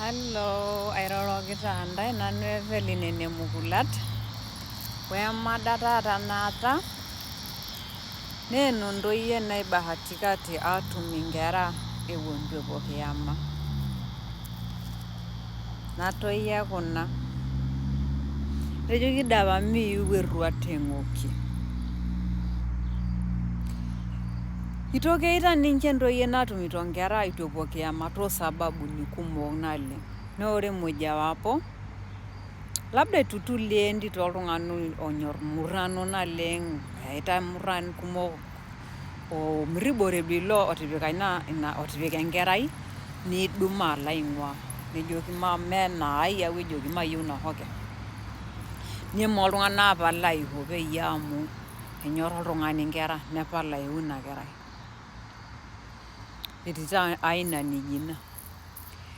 Hallo, airorokita ntae nanu Evelyn ene Mukulat, wemada taata naata naa enontoyie naibahatikate atum inkera eton itu epuo kiama. Natoyio kuna. Etejo kidapa miu eruat eng'oki. Itokeita ninche ntoyie natumito nkera itu epuo kiama toosababuni kumok naleng. Naa ore mojawapo, labda itutulia entito oltung'ani onyorr murrano naleng, eyaita murran kumok omirribore ilo otipika ina otipika enkerai nidumu alo aing'uaa nejoki mee enaai ejoki mayieu nahoke. Nemaa oltung'ani apal aiho peyie amu enyorra oltung'ani nkera nepal aiu ina kerai. Etii taa aina nijo ina.